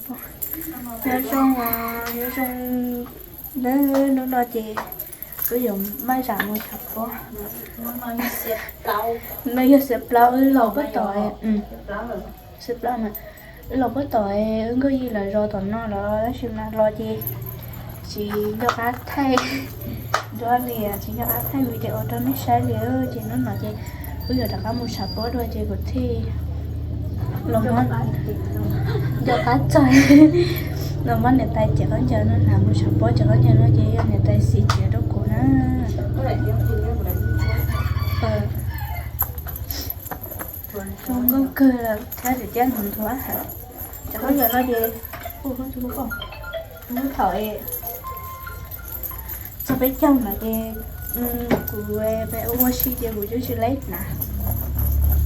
Nyob zoo, nyob zoo, hnub no ces wb yuav maj zam mus tshav pob. No yog xiav plaub, wb los puag tom, xiav plaub mas, wb los puag tom wb nkauj Yij lawv zos tom no los tab sis mas los ces tsis nco qab thaij duab li, tsis nco qab thaij video rau nej saib li. Ces hnub no ces wb yuav rov qab mus tshav pob dua ces kuv thiaj los nco qab txog los muab niam tais cev khaub ncaws no, hnav mus tshav pob. Cov khaub ncaws no ces yog niam tais xim cev rau kuv na. Zoo nkauj kawg lawm thiab, tiam sis nthuav heev. Cov khaub ncaws no ces thaum txog peb caug no ces kuv ua si ces kuv twb tsis laib hnav.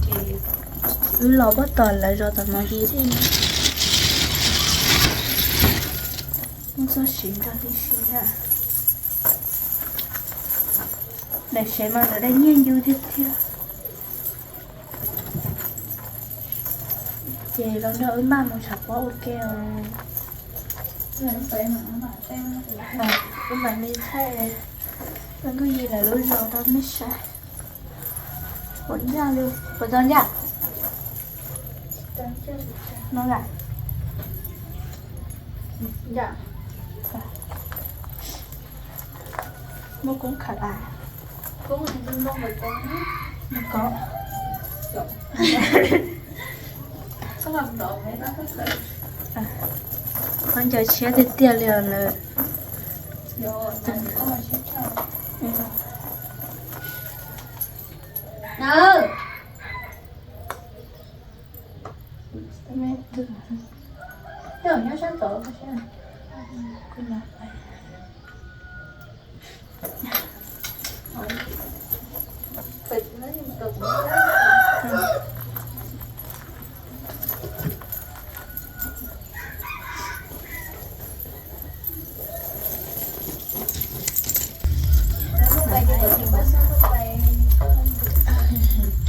Ces wb los puag tom lawv zos tom no ces muaj txoj siv nrog tib si na. Daim sev mas lawv dai nyiaj ncu tiag tiag. Ces los nrog wb maj mus tshav pob ua ke os. Wb mam li thaij wb nkauj Yij lawv lub zos rau nej saib. Puas ncaj li, puas tau ncaj? No lawm. Muaj koob khawm as? Koob, khaub ncaws tshiab tiag tiag li os lawm.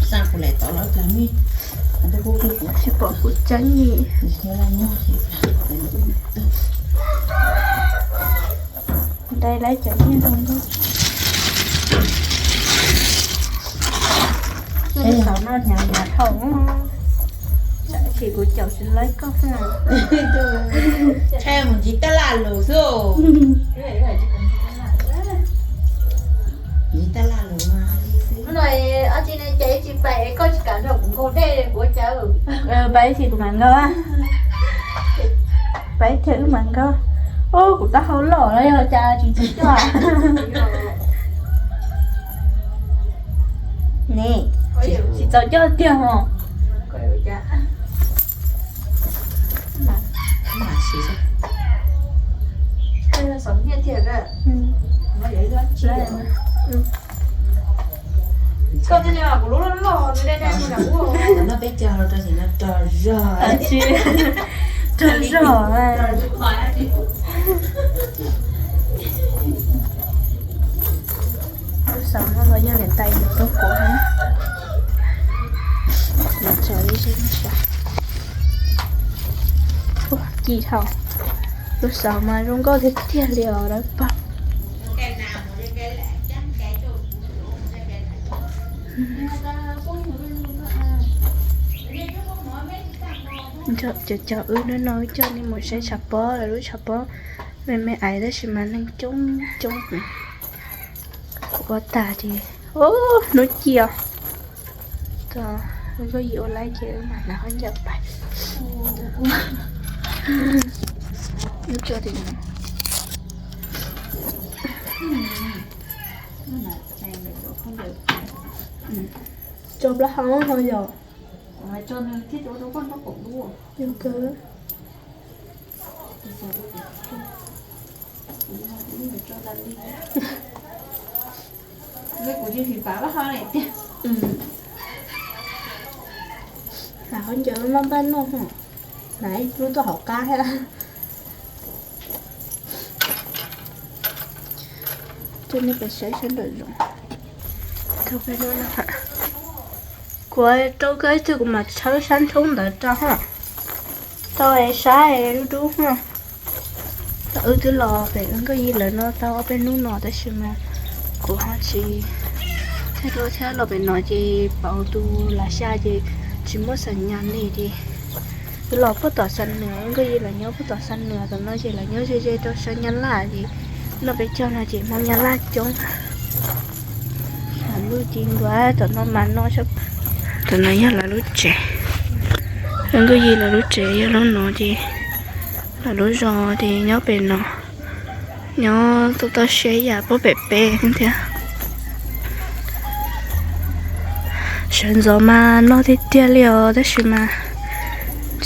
Xaj kuv lawm tod los cas ne? Tsis pom kuv tseeb li. Dai lawv cov nyiaj zoo nkauj. Xav no hnyav hnyav dhau, ces kuv caum tsis laib koj. Ntshai mus ntsib tab laj lus xwb. Ntsib tab laj lus. Hnub no ob tsi ne ces tsis pais, koj tsis kam nrog kuv nkaug dej kuv ua cas? Pais ib txhis kuv mam nkaug. Pais ib txhis wb mam nkaug. Ub, kuv taub hau loj los yog cas tsis txaus coj. Ne, tsis txaus coj tiag os. Koj thiaj li kuv lub loj loj, noj peb caug rau ces no rog zog. Rog zog. Lub xaum no los yog niam tais yuav rau kuv na. Los tso ib zeb saib. Ci dhau. Lub xaum mas zoo nkauj tiag tiag li os dawb paug. Cov cov wb hnub no wb coj nej mus saib tshav pob, lawv lub tshav pob me me ais tab sis mas neeg coob coob. Kuv ua tag ces hnub ci os. Wb koj yim ua laib ces wb mam hnav khaub ncaws pais. Wb tso tim no. Tso plaub hau no yog. Kuv tsis fim fav lab hau li tiag. Hnav khaub ncaws loj npaj noj, hnav ib lub tuaj hauv qab thiab. Coj nej pais saib sab nraum zoov. Kuv rau koj ib tug kuv mam tshawb sab nthoob ntawd rau ha. Tau es saib dub dub. Wb twb los pem wb nkauj Yij lawv no tau ob peb hnub no tab sis mas kuv ho tsis thaij duab thiab, los pem no ces pauv tus lam xya ces tsis muaj xas nyas li ces wb los puag tom Xam Nuas, wb nkauj Yij lawv nyob puag tom Xam Nuas, tom no ces lawv nyob ze ze rau sab Nyab Laj ces noj peb caug no ces Hmoob Nyab Laj coob. Lub ci ntua tom no mas no, tom no yog lawv lub tsev, wb nkauj Yij lawv lub tsev yog lub no ces lawv lub zos ces nyob pem no, nyob toj toj siab yam puag pem peb thiab. Sawv ntxov mas no tiag tiag li os tab sis mas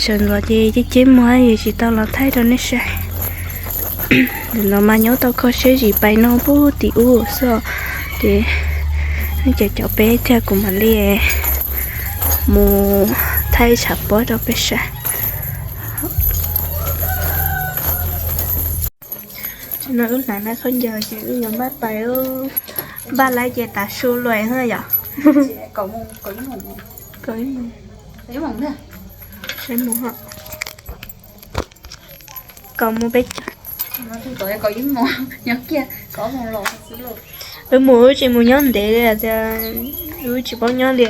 sawv ntxov ces ceb ceb muag es tsis tau los thaij rau nej saib. Ntawm no mas nyob tau kho siab zim pais no puag tim ub xwb os. Ces nej cov cov peb thiab kuv mam li mus thaij tshav pob rau peb saib. Tam no wb hnav na khaub ncaws ces wb yuav npaj pais, npaj lawm ces tav su lawm yom. Kaum mus peb caug. Wb mus wb tsis mus nyob ntev li tias wb tsis paub nyob li.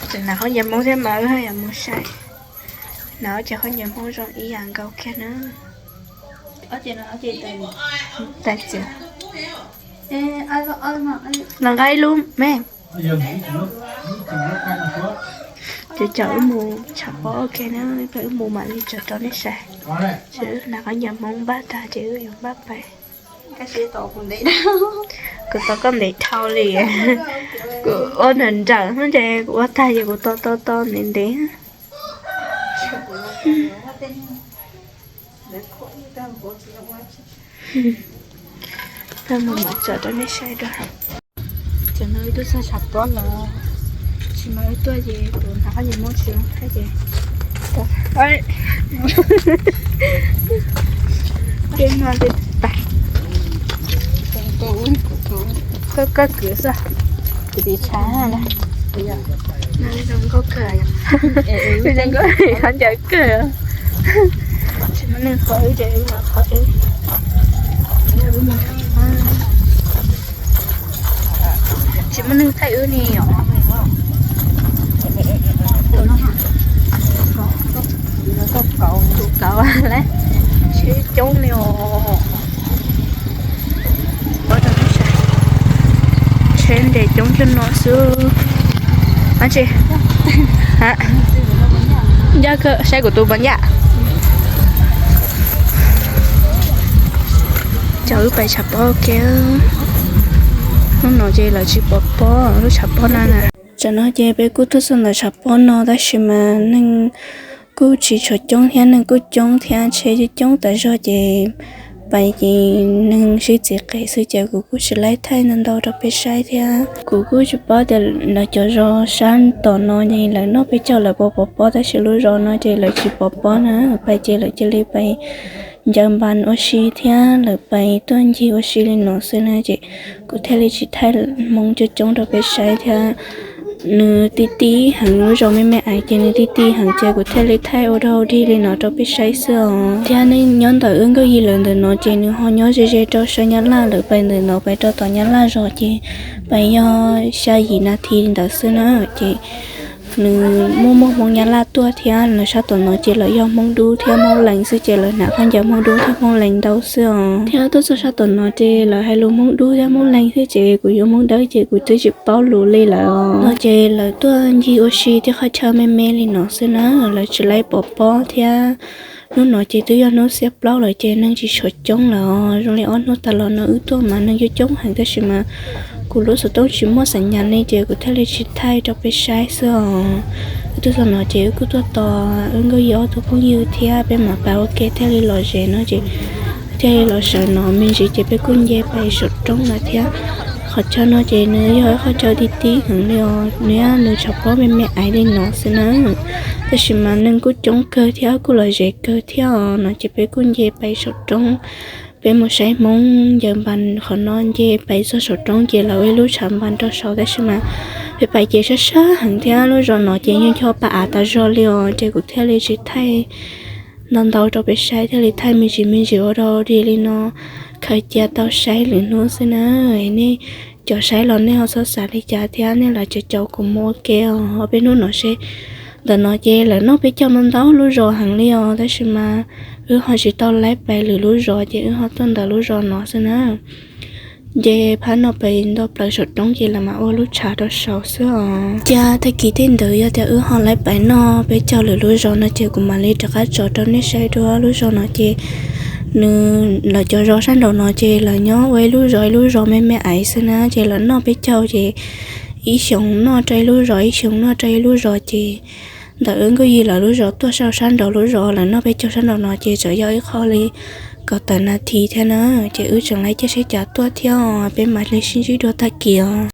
Tseem hnav khaub ncaws Hmoob thiab mas wb haj yam mus saib. Hnav cov khaub ncaws Hmoob zoo ib yam nkaus kiag na. Tais txiv, los nqa ib lub me. Ces cov wb mus tshav pob ua ke na, wb mus mam li tso rau nej saib. Ces wb hnav khaub ncaws Hmoob npaj tag ces wb yuav npaj pais. Kuv tos koj ntev dhau li. Kuv ua nrawm nrawm xwb ces kuv ua tag ces kuv tos tos tos ntev ntev. Koj mus mam tso rau nej saib dua. Tam no wb twb txog tshav pob los, tsis mas wb tuaj ces kuv hnav khaub ncaws Hmoob tsis zoo thaij ces, tej no tej tas, koj kwv xwb, kuv tiv tshav na. Zoo nkauj kawg, zoo nkauj khaub ncaws kawg. Tsis muaj neeg qhov wb ces wb los qhov wb. Tsis muaj neeg thaij wb ne yom. Tus kauv lawm, tsheb coob li os. Tsheb nres coob cuag no xwb. Ncaj kawg, saib kuv tus puas ncaj. Cov wb pais tshav pob ua ke. Hnub no ces lawv tsis pov pob lub tshav pob no na. Tam no ces peb kuj tuaj txog ntawm tshav pob no tab sis mas neeg kuj tsis tshua coob thiab, neeg kuj coob thiab, tsheb coob coob tas zog ces pais ces neeg sib txiv qis xwb ces kuv kuj tsis laib thaij ntau ntau rau peb saib thiab. Kuv kuj tsis paub tias lawv cov zos sab tom no ces lawv noj peb caug lawv puas pov pob tab sis lub zos no ces lawv tsis pov pob na, pais ces lawv cia li pais ncaws npas ua si thiab lawv pais tuaj ncig ua si li no xwb na ces kuv thiaj li tsis thaij Hmoob coob coob rau peb saib thiab. Nws ti ti heev, lub zos me me ais ces nws ti ti heev ces kuv thiaj li thaij ua dog dig li no rau peb saib xwb os. Thiab nej nyob ntawm wb nkauj Yij lawv ntawm no ces nws ho nyob ze ze rau sab Nyab Laj, lawv pais ntawm no pais rau tom Nyab Laj zos ces pais yog xya yim nas this ntawd xwb na ces nws muaj muaj Hmoob Nyab Laj tuaj thiab. Lawv sab tom no ces lawv yog Hmoob Dub thiab Hmoob Lees xwb ces lawv hnav khaub ncaws Hmoob Dub thiab Hmoob Lees ntau xwb os. Thiab tuaj txog sab tom no ces lawv hais lus Hmoob Dub thiab Hmoob Lees xwb ces kuv yuav Hmoob Dawb ces kuv twb tsis paub lus li lawm os. No ces lawv tuaj ncig ua si tej qhov chaw me me li no xwb na, lawv tsis laib pov pob thiab. Hnub no ces twb yog hnub xiab plaub lawm ces neeg tsis tshua coob lawm os. Zoo li ob hnub tas los no wb tuaj mas neeg coob coob heev tab sis mas kuv lub xov tooj tsis muaj xas nyas ne ces kuv thiaj li tsis thaij rau peb saib xwb os. Wb tuaj txog no ces wb kuj tuaj tos wb nkauj Yij ob tug phooj ywg thiab peb mam pais ua ke thiaj li los ze no ces thiaj li los sawv no me ntsis ces peb kuj nce pais saum roob lawm thiab. Qhov chaw no ces nws yog ib qhov chaw ti ti heev li os, nws yog nws tshav pob me me aiv li no xwb na. Tab sis mas neeg kuj coob kawg thiab kuj lom zem kawg thiab os. No ces peb kuj nce pais saum roob, peb mus saib Hmoob ncaws npas qhov no. Nce pais txog saum roob ces lawv ua ib lub tshav npas rau saud tab sis mas peb pais ces sab sab heev thiab lub zos no ces yeej cog pas av tas zog li os ces kuv thiaj li tsis thaij ntau ntau rau peb saib thiaj li thaij me ntsis me ntsis ua rau dib li no, khaws cia tau saib lwm hnub xwb na. Nej cov saib los nej ho txhob xav li cas thiab, nej lam caum kuv mus ua ke os. Peb hnub no seb, ntawm no ces lawv noj peb caug ntau ntau lub zos heev li os, tab sis mas wb ho tsis tau laib pais lwm lub zos ces wb ho tuaj ntawm lub zos no xwb na. Ces phab no pem nto plaws saum roob ces lawv mam ua lub tshav rau saud xwb os. Ces tag kis tej ntawd yog tias wb ho laib pais noj peb caug lwm lub zos no ces kuv mam li rov qab tso rau nej saib dua. Lub zos no ces nws, lawv cov zos sab nraum no ces lawv nyob ua ib lub zos ib lub zos me me aiv xwb na, ces lawv noj peb caug ces ib xyoos noj rau ib lub zos ib xyoos noj rau ib lub zos ces ntawm wb Nkauj Yig lawv lub zos tuaj sab sab nraum lub zos lawv noj peb caug sab nraum no ces tseem yog ib qho li kaum tawm nas this thiab na. Ces wb tseem laib caij tsheb cav tuaj thiab os, peb mam li sib ntsib dua tag kis os.